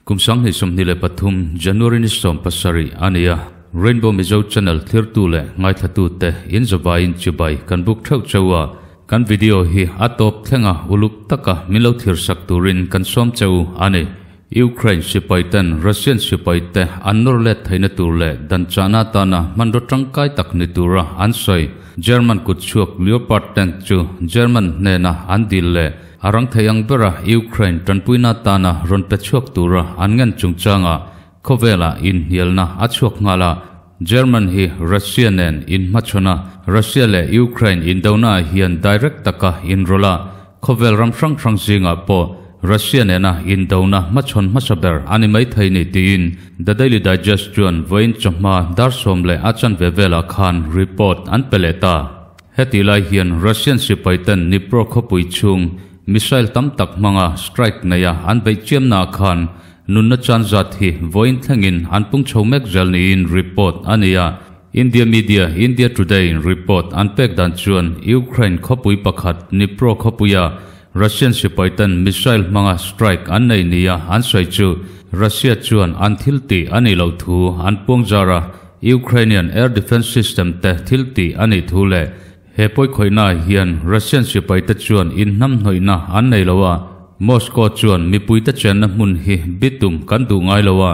Kum 2023 January ni 17 a ni a, Rainbow Mizo Channel thlirtu leh ngaithlatute in zavaiin chibai kan buk theuh cheu a, kan video hi a tawp thlenga uluk taka min lo thirsak turin kan sawm cheu a ni. Ukraine sipai ten Russian sipai te an nawr let theihna tur leh dan chahna atana hmanraw tangkai tak ni tura an sawi. German kutchhuak Leopard tank chu German hnena an dil leh a rang thei ang bera Ukraine tanpuina atana rawn pe chhuak tura an ngen chungchangah khawvela inhnialna a chhuak nghal a. German hi Russia nen inhmachhawn a, Russia leh Ukraine indonaah hian direct taka inrawlh a, khawvel ram hrang hrang zingah pawh Russia nena indona hmachhawn hmasa ber a ni maithei ni tiin The Daily Digest chuan vawiin chawhma dar sawm leh a chanve velah khan report an pe leh ta. Hetih lai hian Russian sipaiten Dnipro khawpui chhung missile tam tak hmanga strike neia an beih chiamnaah khan Nunna chan zat hi vawiin thlengin an pung chho mek zel niin report a ni a. India media India Today in report an pek dan chuan Ukraine khawpui pakhat Dnipro khawpuia Russian sipaiten missile hmanga strike an nei nia an sawi chu Russia chuan an thil tih a nih loh thu an puang zar a, Ukrainian air defence system te thil tih a nih thu leh He pawikhawihnaah hian Russian sipaite chuan inhnamhnawihna an nei lo a, Moscow chuan mipuite chenna hmun hi bitum kan duh ngai lo a,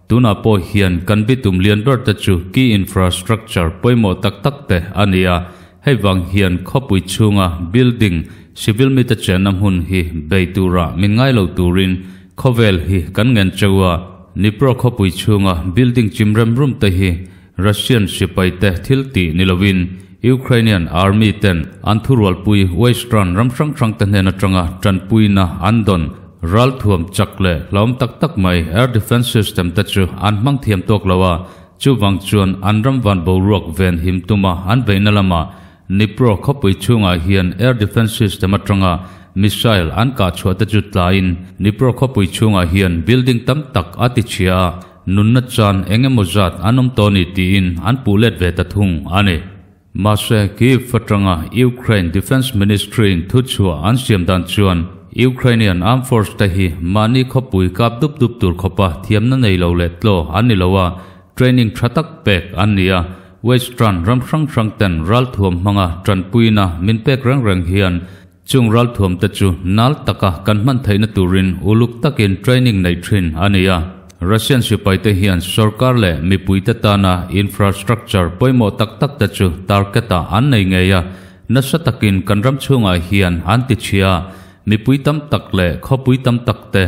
tunah pawh hian kan bitum lian ber te chu key infrastructure pawimawh tak tak te a ni a, hei vang hian khawpui chhunga building, civil mite chenna hmun hi bei turah min ngai lo turin khawvel hi kan ngen cheu a, Dnipro khawpui chhunga building chim rem rum te hi Russian sipaite thil tih ni lovin Ukrainian Army ten an thurualpui Western ram hrang hrang te hnen atanga tanpuina an dawn ralthuam chak leh hlauhawm tak tak mai air defence system te chu an hmang thiam tawk lo a, chuvang chuan an ram van boruak ven him tuma an beihna lamah Dnipro khawpui chhungah hian air defence system atanga missile an kah chhuah te chu tlaiin Dnipro khawpui chhungah hian building tam tak a ti chhia a. Nunna chan eng emaw zat an awm tawh a ni tiin an puh let ve ta thung a ni. Mahse, Kyiv atanga Ukraine Defence Ministry-in thuchhuah an siam dan chuan Ukrainian Armed Force te hi mahni khawpui kap dup dup tur khawpa thiamna nei lo leh tlaw an ni lo a, training tha tak pek an ni a, Western ram hrang hrang ten ralthuam hmanga tanpuina min pek reng reng hian Chung ralthuamte chu nal taka kan hman theihna turin uluk takin training nei thin a ni a. Russian sipaite hian sorkar leh mipuite tana infrastructure pawimawh tak takte chu target-ah an nei ngei a, nasa takin kan ram chhungah hian an ti chhia a, mipui tam tak leh khawpui tam takte,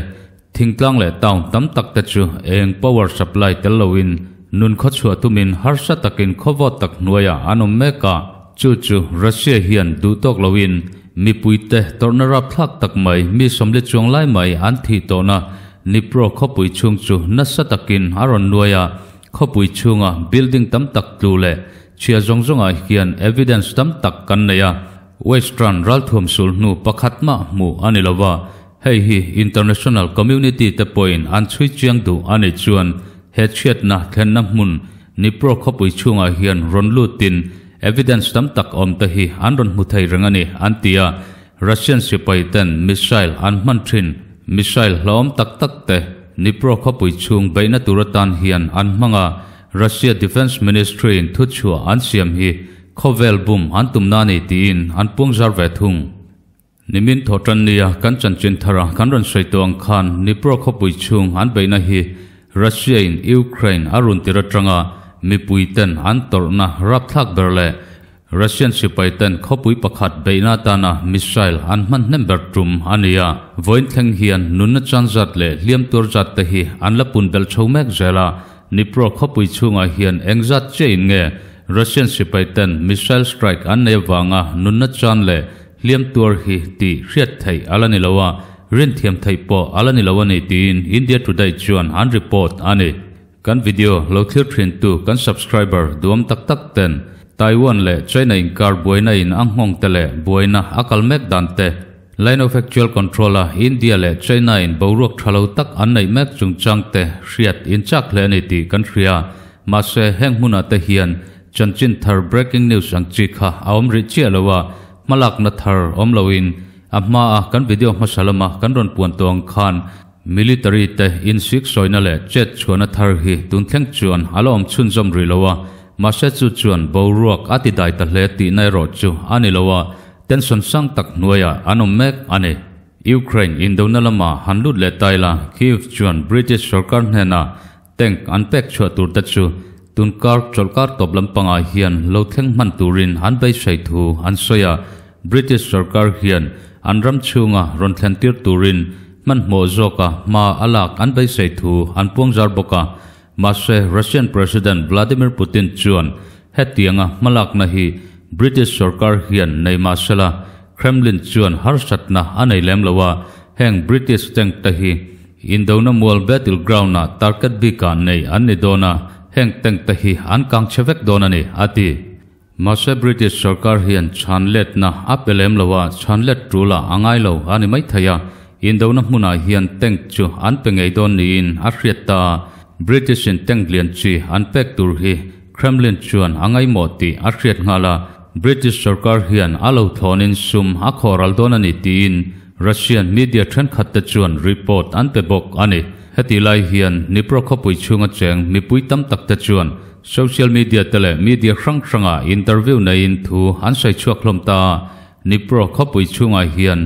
thingtlang leh town tam takte chu eng power supply tel loin nun khawchhuah tumin harsa takin khawvawt tak hnuaiah an awm mek a. Chu chu Russia hian duh tawk loin mipuite tawrhna rapthlak tak mai mi sawmli chuang lai mai an thih tawhna Dnipro khawpui chhung chu nasa takin a rawn nuai a, khawpui chhunga building tam tak tlu leh chhia zawng zawngah hian evidence tam tak kan nei a, Western ralthuam sul hnu pakhat mah hmuh a ni lova, hei hi international community te pawhin an chhui chiang duh a nih chuan he chhiatna thlenna hmun Dnipro khawpui chhungah hian rawn lutin evidence tam tak awm te hi an rawn hmu thei reng a ni, an ti a. Russian sipai ten missile an hman thin. Missile hlauhawm tak tak te Dnipro khawpui chhung beihna tur atan hian an hmang a, Russia Defence Ministry in thuchhuah an siam hi khawvel bum an tumna a ni tiin an puangzar ve thung. Nimin thawhtan nia kan chanchin thara kan rawn sawi tawh ang khan Dnipro khawpui chhung an beihna hi Russia in Ukraine a run tir atanga mipui ten an tawrhna rapthlak ber leh Russian sipai ten khawpui pakhat beihna atana missile an hman hnem ber tum a ni a. Vawiin thleng hian nunna chan zat leh hliam tuar zat te hi an la pun belh chho mek zel a, Dnipro khawpui chhungah hian engzat chiah in nge Russian sipai ten missile strike an nei avanga nunna chan leh Hliam tuar hi tih hriat theih a la ni lo a, rin thiam theih pawh a la ni lo a ni tiin India Today chuan an report a ni. Kan video lo thlir thintu kan subscriber duam tak tak ten Taiwan leh China inkar buaina in a nghawng te leh buaina a kal mek dan te, Line of Actual Control a India leh China in boruak tha lo tak an neih mek chungchang te hriat in chak hle a ni tih kan hria. Mahse heng hmunah te hian chanchin thar breaking news ang chi kha a awm rih chiah lo a, Hmalakna thar awm loin a hmaa kan video hmasa lama kan rawn puan tawh ang khan Military te insiksawina leh chet chhuahna thar hi tun thleng chuan a la awm chhunzawm rih lo a, mahse chu chuan boruak a ti dai ta hle tihna erawh chu a ni lo a, tension sang tak hnuaiah an awm mek a ni. Ukraine indona lama han lut leh ta ila, Kyiv chuan British sorkar hnenah tank an pek chhuah tur te chu tunkar chawlhkar tawp lampangah hian lo thleng hman turin an beisei thu an sawi a, British sorkar hian an ram chhunga rawn thlen tir turin hmanhmawh zawka hma a lak an beisei thu an puangzar bawk a. Mahse, Russian President Vladimir Putin chuan hetianga hmalakna hi British sorkar hian nei mahsela Kremlin chuan harsatna a nei lem lo a, heng British tank te hi indona mual battleground-ah target bikah nei an ni dawn a, heng tank te hi an kang chhe vek dawn a ni, a ti. Mahse British sorkar hian chhan letna a pe lem lo a, chhan let tul ah a ngai lo a ni maithei a, indona hmunah hian tank chu an pe ngei dawn niin a hriat ta a. British in tank lian chi an pek tur hi Kremlin chuan a ngaihmawh tih a hriat nghal a, British sorkar hian a lo thlawnin sum a khawhral dawn a ni tiin Russian media thenkhat te chuan report an pe bawk a ni. Hetih lai hian Dnipro khawpui chhunga cheng mipui tam tak te chuan Social media te leh media hrang hrangah interview neiin thu an sawi chhuak hlawm ta a, Dnipro khawpui chhungah hian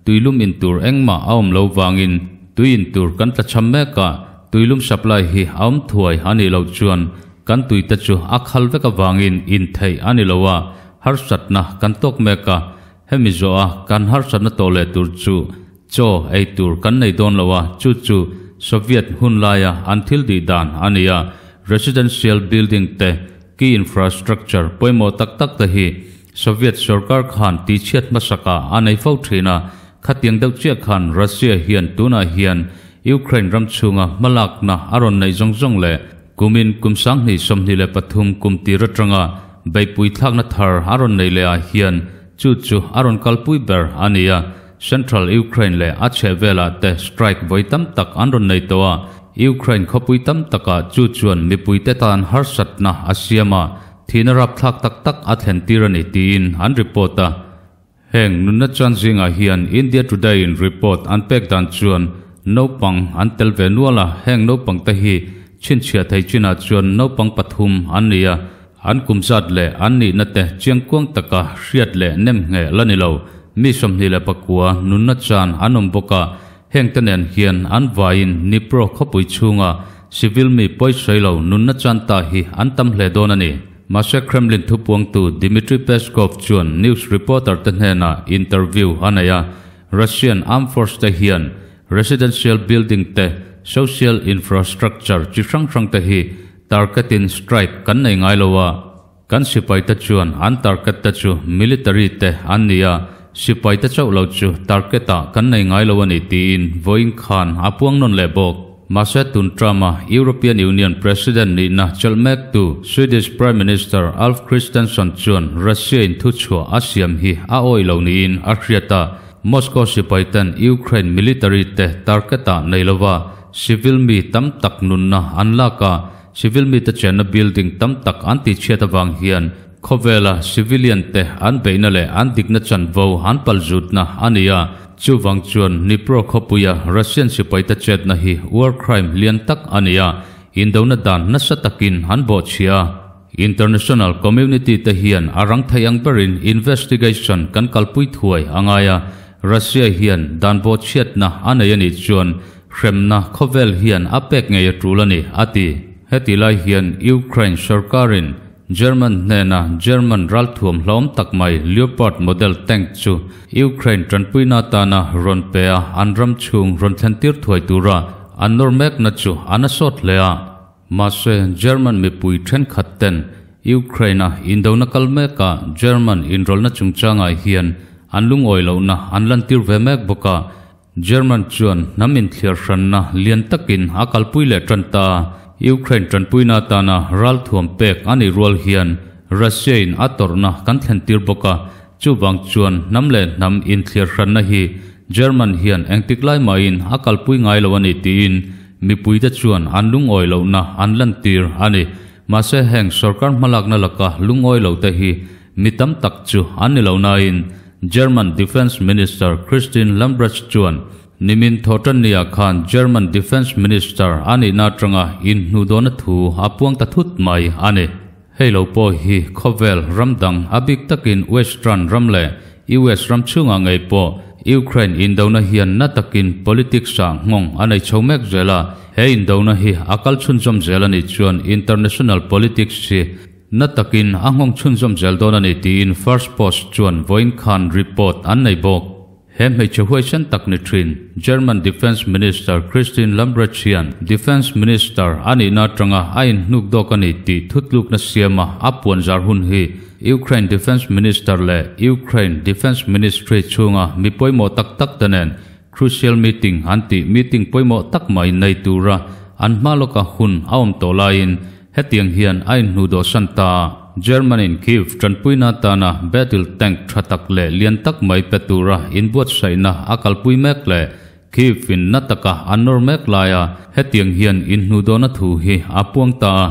tuilum in tur engmah a awm lo vangin tui in tur kan tlachham mek a, tuilum supply hi a awm thuai a nih loh chuan kan tui te chu a khal vek avangin in theih a ni lo a, harsatna kan tawk mek a, hemi zawh a kan harsatna tawh leh tur chu chaw ei tur kan nei dawn lo a, chu chu Soviet hun laia an thil tih dan a ni a, residential building te key infrastructure pawimawh tak tak te hi Soviet sorkar khan tihchhiat hmasakah a nei fo thin a, khatiang deuh chiah khan Russia hian tunah hian Ukraine ram chhunga hmalakna a rawn neih zawng zawng leh kumin kum 2023 kum tir atanga beihpui thlakna thar a rawn nei leh ah hian chu chu a rawn kalpui ber a ni a. Central Ukraine leh a chhehvelah te strike vawi tam tak an rawn nei tawh a, Ukraine khawpui tam takah chu chuan mipuite tan harsatna a siam a, thihna rapthlak tak tak a thlen tir a ni tiin an report a. Heng nunna chuan zingah hian India Today in report an pek dan chuan naupang an tel ve nual a, heng naupang te hi chhinchhiah thei chinah chuan naupang pathum an ni a, An kum zat leh an nihna te chiangkuang taka hriat leh nem ngheh la ni lo. Mi 29 nunna chan an awm bawk a, hengte nen hian an vaiin Dnipro khawpui chhunga civil mi pawisawi lo nunna chan ta hi an tam hle dawn a ni. Mahse Kremlin thupuangtu Dmitry Peskov chuan news reporter te hnenah interview a nei a, Russian armed force te hian residential building te social infrastructure chi hrang hrang te hi Target-in strike kan nei ngai lo a, kan sipaite chuan an target te chu military te an ni a, sipaite chauh lo chu target-ah kan nei ngai lo a ni tiin vawiin khan a puang nawn leh bawk. Mahse tun term-a European Union President nihna chelh mektu Swedish Prime Minister Ulf Kristersson chuan Russia-in thuchhuah a siam hi a awih lo niin a hriat a, Moscow sipaiten Ukraine military te target-ah nei lova Civil mi tam tak nunna an lak a, civil mite chenna building tam tak an tihchhiat avang hian khawvela civilian te an beihna leh an dikna chanvo an palzutna a ni a. Chuvang chuan Dnipro khawpuia Russian sipaite chetna hi war crime lian tak a ni a, indona dan nasa takin an bawhchhia a. International community te hian a rang thei ang berin investigation kan kalpui thuai a ngai a, Russia hian dan bawhchhiatna a nei a nih chuan hremna khawvel hian a pek ngei a tul a ni, a ti. Heti lai hian Ukraine sorkarin German hnena German ralthuam hlawm tak mai Leopard model tank chu Ukraine tanpuina atana rawn pe a, an ram chhung rawn thlentir thuai tura an nawr mekna chu a na sawt hle a. Mahse, German mipui thenkhat ten Ukraine-a indona kal mekah German inrawlhna chungchangah hian an lungawi lohna an lantir ve mek bawk a, German chuan hnam inthliar hranna lian takin a kalpui leh tan ta a, Ukraine tanpuina atana ralthuam pek a nih rual hian Russia-in a tawrhna kan thlentir bawk a, chuvang chuan hnam leh hnam inthliar hranna hi German hian engtik lai mahin a kalpui ngai lo a ni tiin Mipuite chuan an lungawi lohna an lantir a ni. Mahse heng sorkar hmalakna laka lungawi lote hi mi tam tak chu an ni lo nain German Defence Minister Christine Lambrecht chuan Nimin Thawhtannia khan German Defence Minister a nihna atanga inhnuhdawhna thu a puang ta thut mai a ni. Hei lo pawh hi khawvel ram dang a bik takin Western ram leh US ram chhungah ngei pawh Ukraine indona hian na takin politics ah nghawng a nei chho mek zel a, he indona hi a kal chhunzawm zel a nih chuan international politics hi na takin a nghawng chhunzawm zel dawn a ni tiin First Post chuan vawiin khan report an nei bawk. He hmeichhe huaisen tak ni thin German Defence Minister Christine Lambrecht hian Defence Minister a nihna atanga a inhnuk dawk a ni tih thutlukna siama a puanzar hun hi Ukraine Defence Minister leh Ukraine Defence Ministry chhunga mi pawimawh tak tak te nen crucial meeting an tih meeting pawimawh tak mai nei tura an hma lawka hun a awm tawh laiin Hetiang hian a inhnuhdawhsan ta a, German-in Kyiv tanpuina atana battle tank tha tak leh lian tak mai pe tura inbuatsaihna a kalpui mek leh Kyiv-in na taka an nawr mek laia hetiang hian inhnuhdawhna thu hi a puang ta a,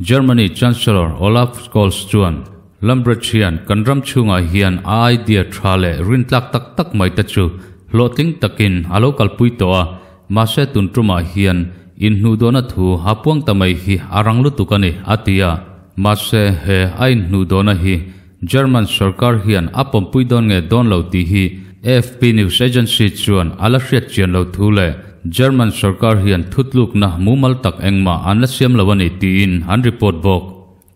Germany Chancellor Olaf Scholz chuan, Lambrecht hian kan ram chhungah hian a idea tha leh rintlak tak tak mai te chu hlawhtling takin a lo kalpui tawh a, Mahse tun tumah hian inhnuhdawhna thu a puang ta mai hi a rang lutuk a ni, a ti a. Mahse he a inhnuhdawhna hi German sorkar hian a pawmpui dawn nge dawn lo tih hi AFP news agency chuan a la hriat chian lo thu leh German sorkar hian thutlukna mumal tak engmah an la siam lo a ni tiin an report bawk.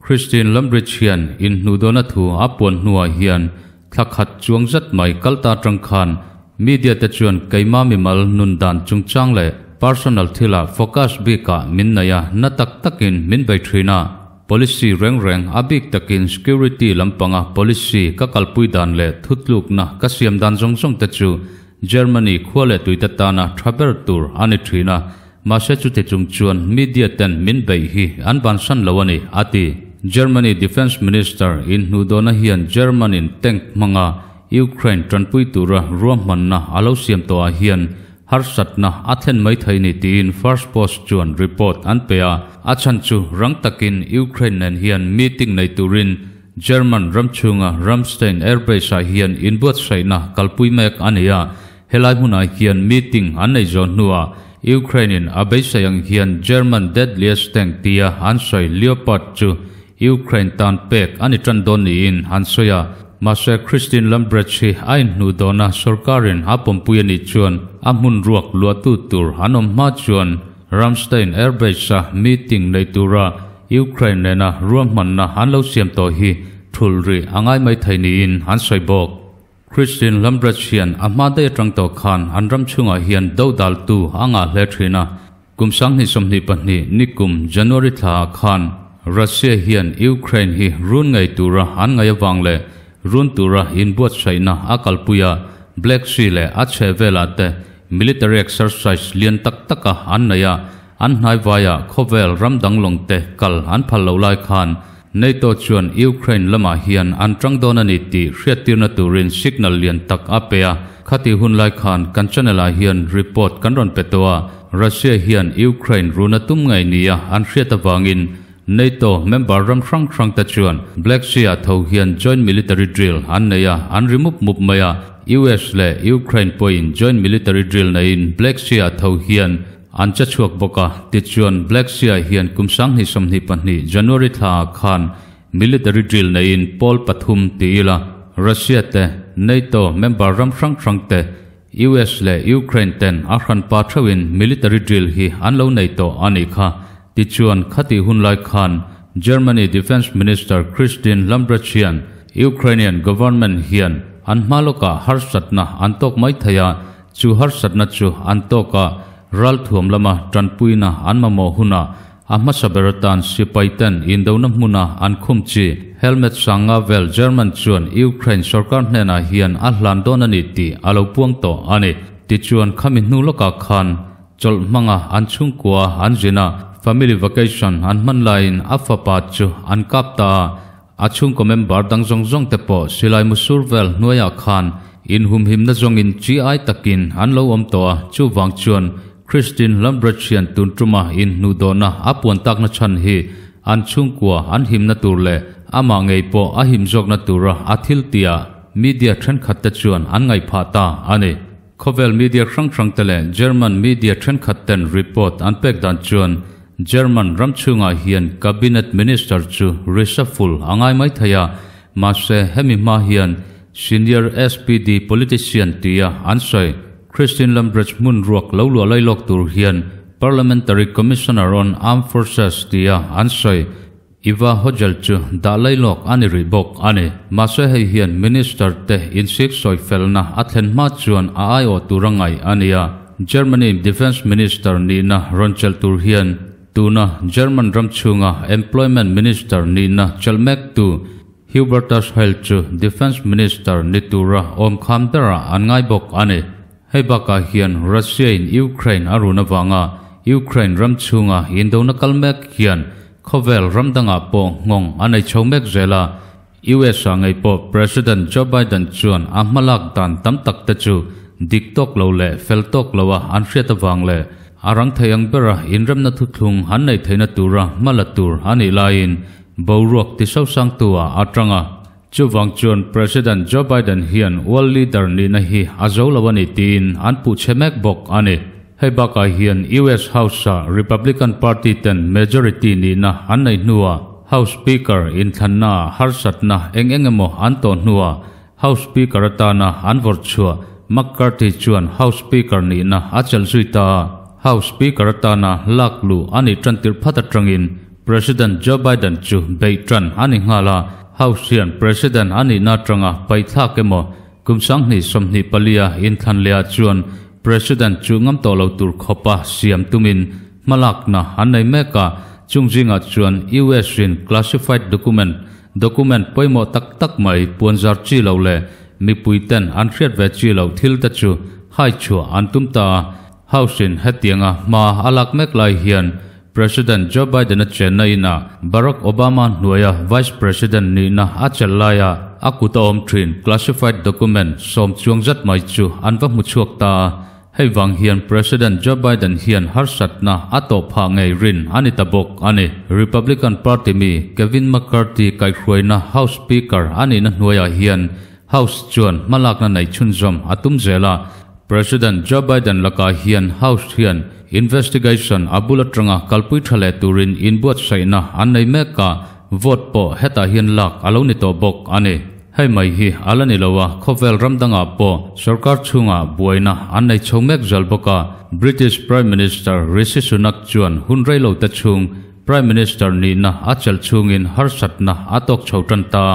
Christine Lambrecht hian inhnuhdawhna thu a puan hnuah hian thla khat chuang zat mai kal ta atang khan media te chuan keima mimal nun dan chungchang leh personal thilah focus bikah min nei a, na tak takin min bei thin a. Policy reng reng a bik takin security lampanga policy ka kalpui dan leh thutlukna ka siam dan zawng zawng te chu Germany khua leh tuite tana tha ber tur a ni thin a, Mahse chuti chung chuan media ten min beih hi an bansan lo a ni, a ti. Germany Defence Minister inhnuhdawhna hian German in tank hmanga Ukraine tanpui tura ruahmanna a lo siam tawhah hian harsatna a thlen mai thei ni tiin First Post chuan report an pe a. A chhan chu rang takin Ukraine nen hian meeting nei turin German ram chhunga Ramstein Airbase-ah hian inbuatsaihna kalpui mek a ni a. Helai hmunah hian meeting an nei zawh hnuah Ukraine-in a beisei ang hian German deadliest tank tia an sawi Leopard chu Ukraine tan pek a ni tan dawn niin an sawi a. Mahse Christine Lambrecht hi a inhnuh dawna sorkarin a pawmpui a nih chuan a hmun ruak luahtu tur an awm hma chuan Ramstein Airbase-a meeting nei tura Ukraine nena ruahmanna an lo siam tawh hi thul rih a ngai mai thei niin an sawi bawk. Christine Lambrecht hian a hma daih atang tawh khan an ram chhungah hian dodaltu a ngah hle thin a. Kum 2022 nikum January thlaah khan Russia hian Ukraine hi run ngei tura an ngaih avang leh run tura inbuatsaihna a kalpui a, Black Sea leh a chhehvelah te military exercise lian tak taka an nei a, an hnaivaiah khawvel ram dang lawng te kal an phal loh lai khan NATO chuan Ukraine lamah hian an tang dawn a ni tih hriattirna turin signal lian tak a pe a, khati hun lai khan kan channel ah hian report kan rawn pe tawh a, Russia hian Ukraine runa tum ngei nia an hriat avangin NATO member ram hrang hrang te chuan Black Sea ah tho hian joint military drill an nei a, an ri mup mup mai a, US leh Ukraine pawhin joint military drill neiin Black Sea ah tho hian An che chhuak bawk a, tichuan Black Sea hian kum 2022 January thlaah khan military drill neiin pawl pathum ti ila, Russia te, NATO member ram hrang hrang te, US leh Ukraine ten a hranpa theuhin military drill hi an lo nei tawh a nih kha. Tichuan khatih hun lai khan Germany Defence Minister Christine Lambrecht hian Ukrainian government hian an hma lawkah harsatna an tawk mai thei a, Chu harsatna chu an tawk a, ralthuam lama tanpuina an mamawh hunah a hmasa ber atan sipai ten indona hmuna an khum chi helmet sanga vel German chuan Ukraine sorkar hnenah hian a hlan dawn a ni tih a lo puang tawh a ni. Tichuan khami hnu lawkah khan chawlh hmanga an chhungkua an zin a, family vacation an hman laiin a fapa chu an kap ta a, A chhungkaw member dang zawng zawng te pawh silai musur vel hnuaiah khan inhumhimna zawngin chi ai takin an lo awm tawh a, chuvang chuan Christine Lambrecht hian tun tuma inhnuhdawhna a puan takna chhan hi an chhungkua an himna tur leh amah ngei pawh a him zawkna tura a thil tihah media thenkhat te chuan an ngaihphah ta a ni. Khawvel media hrang hrang te leh German media thenkhat ten report an pek dan chuan German ram chhungah hian cabinet minister chu reshuffle a ngai mai thei a, mahse hemi hma hian senior SPD politician tia an sawi Christine Lambrecht hmun ruak lo luah lailawk tur hian Parliamentary Commissioner on Armed Forces tia an sawi Eva Hojel chu dah lailawk a ni rih bawk a ni. Mahse hei hian Minister te insik sawi felna a thlen hma chuan a aiawh tur a ngaih a ni a. Germany Defence Minister nihna rawn chelh tur hian tuna German ram chhunga Employment Minister nihna chelh mektu Hubertus Heil chu Defence Minister ni tura awm kham berah an ngai bawk a ni. Hei bakah hian Russia-in Ukraine a run avanga Ukraine ram chhunga indona kal mek hian khawvel ram dangah pawh nghawng a nei chho mek zel a. US ah ngei pawh President Joe Biden chuan a hmalak dan tam tak te chu dik tawk lo leh fel tawk lo a an hriat avang leh a rang thei ang bera inremna thuthlung an neih theihna tura hma la tur a nih laiin boruak tisosangtu ah a tang a. Chuvang chuan President Joe Biden hian world leader nihna hi a zo lo a ni tiin an puh chhe mek bawk a ni. Hei bakah hian US House-ah Republican Party ten majority nihna an neih hnuah House Speaker inthlannaah harsatna eng eng emaw an tawh hnuah House Speaker atana an vawrh chhuah McCarthy chuan House Speaker nihna a chelh zui ta a. House Speaker atana lak luh a nih tan tirh phat atangin President Joe Biden chu beih tan a ni nghal a, House hian President a nihna atanga paihthlak emaw kum 2024 a inthlan leh ah chuan President chu ngam tawh lo tur khawpa siam tumin hmalakna an nei mek a, chung zingah chuan US in classified document, document pawimawh tak tak mai puanzar chi loh leh mipui ten an hriat ve chi loh thil te chu hai chhuah an tum ta a. House in hetianga hma a lak mek lai hian President Joe Biden-a chenna inah Barack Obama hnuaia Vice President nihna a chelh laia a kut a awm thin classified document sawm chuang zat mai chu an va hmu chhuak ta a. Hei vang hian President Joe Biden hian harsatna a tawh phah ngei rin a ni ta bawk a ni. Republican Party mi Kevin McCarthy kaihhruaina House Speaker a nihna hnuaiah hian House chuan hmalakna nei chhunzawm a tum zel a. President Joe Biden lakah hian House hian investigation a bul atanga kalpui tha leh turin inbuatsaihna an nei mek a, vote pawh hetah hian lak a lo ni tawh bawk a ni. Hei mai hi a la ni lo a, khawvel ram dangah pawh sorkar chhungah buaina an nei chho mek zal bawk a, British Prime Minister Rishi Sunak chuan hun rei lo te chhung Prime Minister nihna a chelh chhungin harsatna a tawk chho tan ta.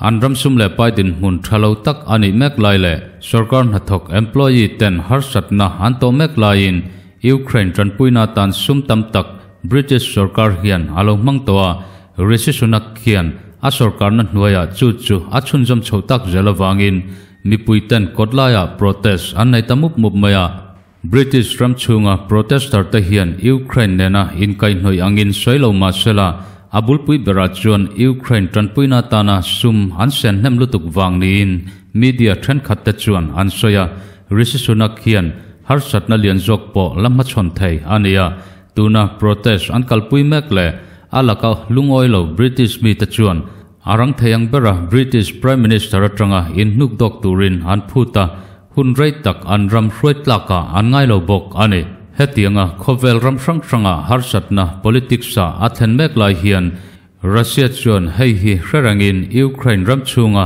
An ram sum leh pai dinhmun tha lo tak a nih mek lai leh sorkar hnathawk employee ten harsatna an tawh mek laiin Ukraine tanpuina atan sum tam tak British sorkar hian a lo hmang tawh a, Rishi Sunak hian a sorkarna hnuaiah chu chu a chhunzawm chhoh tak zel avangin mipui ten kawtlaiah protest an nei ta mup mup mai a. British ram chhunga protester te hian Ukraine nena inkaihhnawih angin sawi lo mah sela, a bulpui berah chuan Ukraine tanpuina atana sum an sen hnem lutuk vang niin media thenkhat te chuan an sawi a, Rishi Sunak hian harsatna lian zawk pawh la hmachhawn thei a ni a, tuna protest an kalpui mek leh a laka lungawi lo British mite chuan a rang thei ang bera British Prime Minister atanga inhnuk dawk turin an phut a, Hun rei tak an ram hruai tlakah an ngai lo bawk a ni. Hetianga khawvel ram hrang hranga harsatna politics-ah a thlen mek lai hian Russia chuan hei hi hre rengin Ukraine ram chhunga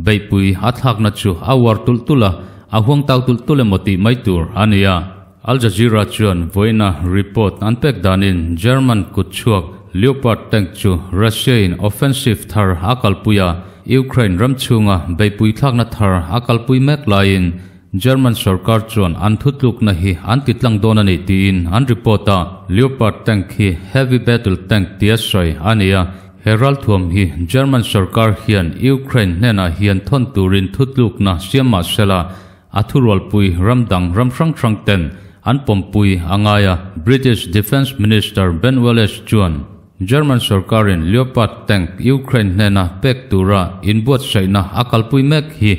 beihpui a thlakna chu a uar tulh tulh a, a huangtau tulh tulh emaw tih mai tur a ni a. Al Jazeera chuan vawiina report an pek danin German kutchhuak Leopard tank chu Russia-in offensive thar a kalpui a, Ukraine ram chhunga beihpui thlakna thar a kalpui mek laiin German sorkar chuan an thutlukna hi an titlang dawn a ni tiin an report a. Leopard tank hi heavy battle tank tia sawi a ni a, he ralthuam hi German sorkar hian Ukraine hnenah hian thawn turin thutlukna siam mah sela, A thurualpui ram dang ram hrang hrang ten an pawmpui a ngai a, British Defence Minister Ben Wallace chuan German sorkarin Leopard tank Ukraine hnena pek tura inbuatsaihna a kalpui mek hi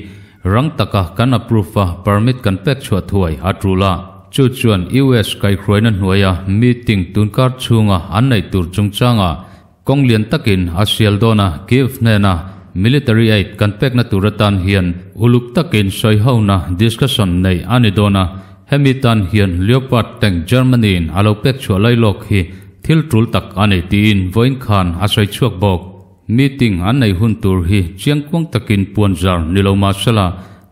rang taka kan approve a, permit kan pek chhuah thuai a tul a. Chu chuan US kaihhruaina hnuaia meeting tunkar chhunga an neih tur chungchangah Kawng lian takin a sial dawn a, Kyiv hnena Military aid kan pekna tur atan hian uluk takin sawihona discussion neih a ni dawn a, hemi tan hian Leopard tank Germany in a lo pek chhuah lailawk hi thil tul tak a ni tiin vawiin khan a sawi chhuak bawk. Meeting an nei hun tur hi chiangkuang takin puanzar ni lo mahsela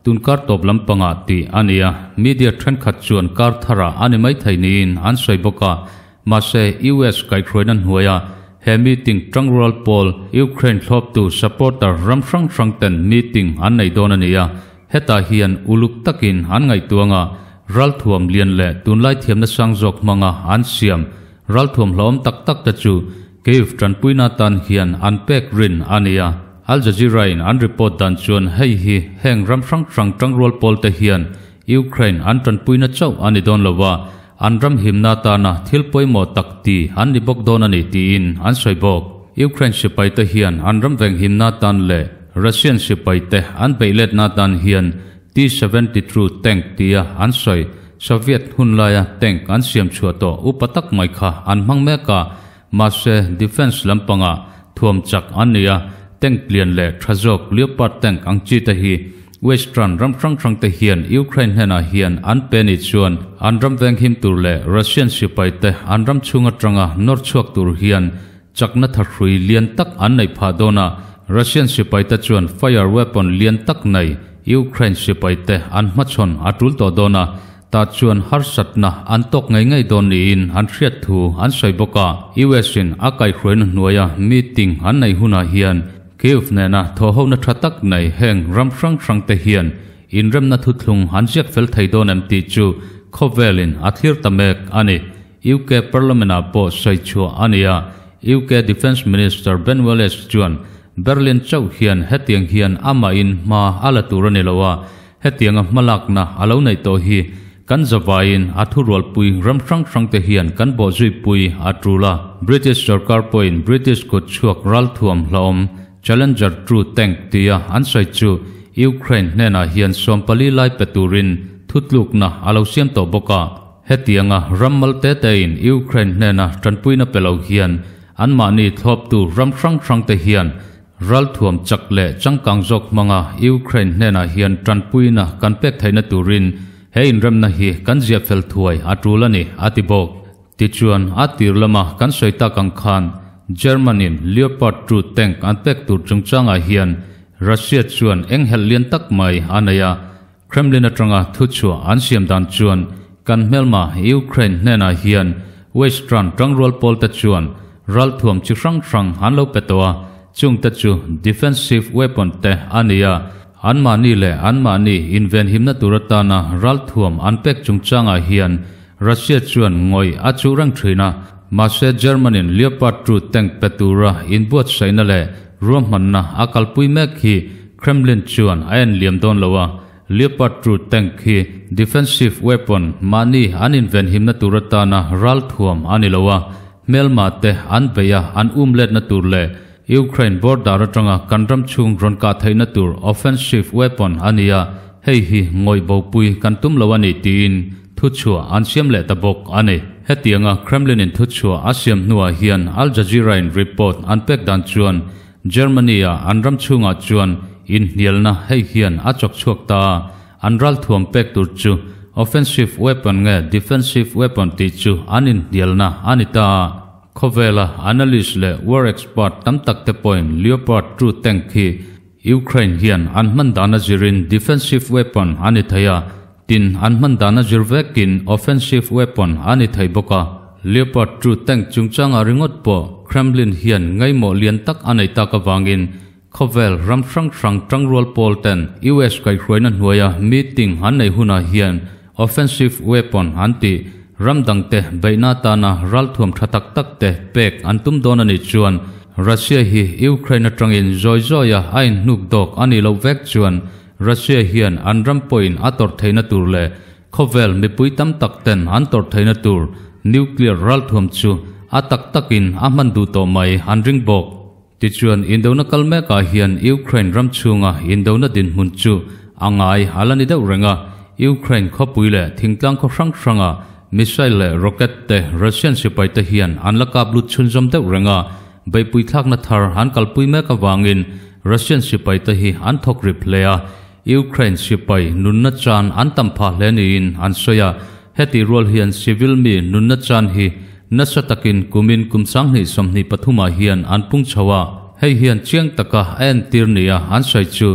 tun kar tawp lampangah tih a ni a, media thenkhat chuan kar tharah a ni maithei niin an sawi bawk a, mahse US kaihhruaina hnuaia he meeting tangrual pawl Ukraine thlawptu supporter ram hrang hrang ten meeting an nei dawn a ni a, hetah hian uluk takin an ngaihtuang a, ralthuam lian leh tunlai thiamna sang zawk hmanga an siam ralthuam hlauhawm tak tak te chu Kyiv tanpuina tan hian an pek rin a ni a. Al Jazeera-in an report dan chuan hei hi heng ram hrang hrang tangrual pawl te hian Ukraine an tanpuina chauh a ni dawn lo a, an ram himna atana thil pawimawh tak ti an ni bawk dawn a ni tiin an sawi bawk. Ukraine sipai te hian an ram venghimna atan leh Russian sipai te an beih letna atan hian T-72 tank tia an sawi Soviet hun laia tank an siam chhuah tawh upa tak mai kha an hmang mek a, mahse defence lampangah thuam chak an ni a, tank lian leh tha zawk Leopard tank ang chi te hi Western ram hrang hrang te hian Ukraine hnenah hian an pe ni chuan an ram venghim tur leh Russian sipai te an ram chhung atanga nawr chhuak tur hian chakna thahrui lian tak an neih phah dawn a, Russian sipai te chuan fire weapon lian tak nei Ukraine sipai te an hmachhawn a tul tawh dawn a, tah chuan harsatna an tawk ngei ngei dawn niin an hriat thu an sawi bawk a. US in a kaihhruaina hnuaia meeting an neih hunah hian Kyiv nena thawhhona tha tak nei heng ram hrang hrang te hian inremna thuthlung an ziak fel thei dawn em tih chu khawvelin a thlir ta mek a ni. UK Parliament-ah pawh sawi chhuah a ni a, UK Defence Minister Ben Wallace chuan Berlin chauh hian hetiang hian amahin hma a la tur a ni lo a, hetianga hmalakna a lo neih tawh hi kan zavaiin a thurualpui ram hrang hrang te hian kan bawhzuipui a tul a. British sorkar pawhin British kut chhuak ralthuam hlauhawm Challenger 2 tank tia an sawi chu Ukraine hnenah hian 14 lai pe turin thutlukna a lo siam tawh bawk a. Hetianga ram mal te tein Ukraine hnena tanpuina pe lo hian anmahni thlawptu ram hrang hrang te hian ralthuam chak leh changkang zawk hmanga Ukraine hnenah hian tanpuina kan pek theihna turin he inremna hi kan ziah fel thuai a tul a ni, a ti bawk. Tichuan, a tir lama kan sawi tak ang khan German-in Leopard 2 tank an pek tur chungchangah hian Russia chuan enghelh lian tak mai a nei a, Kremlin atanga thuchhuah an siam dan chuan kan hmelma Ukraine hnenah hian Western tangrual pawlte chuan ralthuam chi hrang hrang an lo pe tawh a, chungte chu defensive weapon te a ni a, anmahni leh anmahni invenhimna tur atana ralthuam an pek chungchangah hian Russia chuan ngawih a chuh reng thin a, mahse German-in Leopard 2 tank pe tura inbuatsaihna leh ruahmanna a kalpui mek hi Kremlin chuan a en liam dawn lo a, Leopard 2 tank hi defensive weapon mahni an invenhimna tur atana ralthuam a ni lo a, hmelma te an beih a an um letna tur leh Ukraine border atanga kan ram chhung rawn kah theihna tur offensive weapon a ni a, hei hi ngawih bopui kan tum lo a ni tiin thuchhuah an siam leh ta bawk a ni. Hetianga Kremlin-in thuchhuah a siam hnuah hian Al Jazeera-in report an pek dan chuan Germany-a an ram chhungah chuan inhnialna hei hian a chawk chhuak ta a, an ralthuam pek tur chu offensive weapon nge defensive weapon tih chu an inhnialna a ni ta a. Khawvela analyst leh war expert tam tak te pawhin Leopard 2 tank hi Ukraine hian an hman dan a zirin defensive weapon a ni thei a, tin an hman dan a zir vekin offensive weapon a ni thei bawk a. Leopard 2 tank chungchangah ringawt pawh Kremlin hian ngaimawh lian tak a nei tak avangin khawvel ram hrang hrang tangrual pawl ten US kaihhruaina hnuaia meeting an nei hunah hian offensive weapon an tih ram dangte beihna atana ralthuam tha tak tak te pek an tum dawn a nih chuan Russia hi Ukraine atangin zawi zawia a inhnuk dawk a nih loh vek chuan Russia hian an ram pawhin a tawrh theihna tur leh khawvel mipui tam tak ten an tawrh theihna tur nuclear ralthuam chu a tak takin a hman duh tawh mai an ring bawk. Tichuan, indona kal mekah hian Ukraine ram chhunga indona dinhmun chu a ngai a la ni deuh reng a, Ukraine khawpui leh thingtlang khaw hrang hranga missile leh rocket te Russian sipai te hian an la kap lut chhunzawm deuh reng a, beihpui thlakna thar an kalpui mek avangin. Russian sipai te hi an thawk rip hle a, Ukraine sipai nunna chan an tam phah hle niin an sawi a, hetih rual hian civil mi nunna chan hi nasa takin kumin kum 2023 ah hian an pung chho a, hei hian chiang taka a entir nia an sawi chu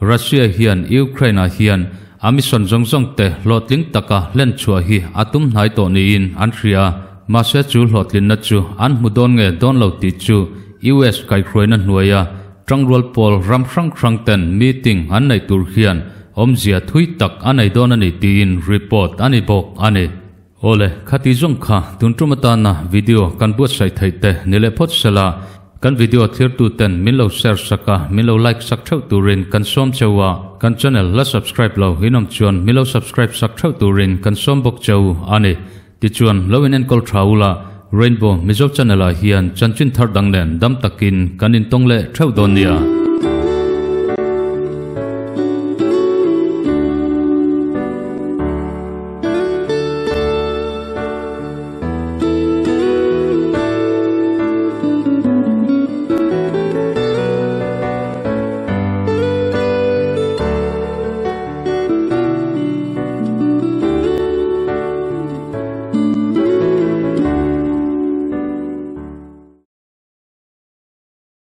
Russia hian Ukraine ah hian a mission zawng zawng te hlawhtling taka hlen chhuah hi a tum hnai tawh niin an hria. Mahse chu hlawhtlinna chu an hmu dawn nge dawn lo tih chu US kaihhruaina hnuaia tangrual pawl ram hrang hrang ten meeting an neih tur hian awmzia thui tak a nei dawn a ni tiin report a ni bawk a ni. Awle, khati zawng kha tun tum atana video kan buatsaih theih te ni leh phawt sela, kan video thlirtu ten min lo share sak a, min lo like sak theuh turin kan sawm cheu a, kan channel la subscribe lo inawm chuan min lo subscribe sak theuh turin kan sawm bawk cheu a ni. Tichuan, lo in enkawl tha ula, Rainbow Mizo channel ah hian chanchin thar dang nen dam takin kan intawng leh theuh dawn nia.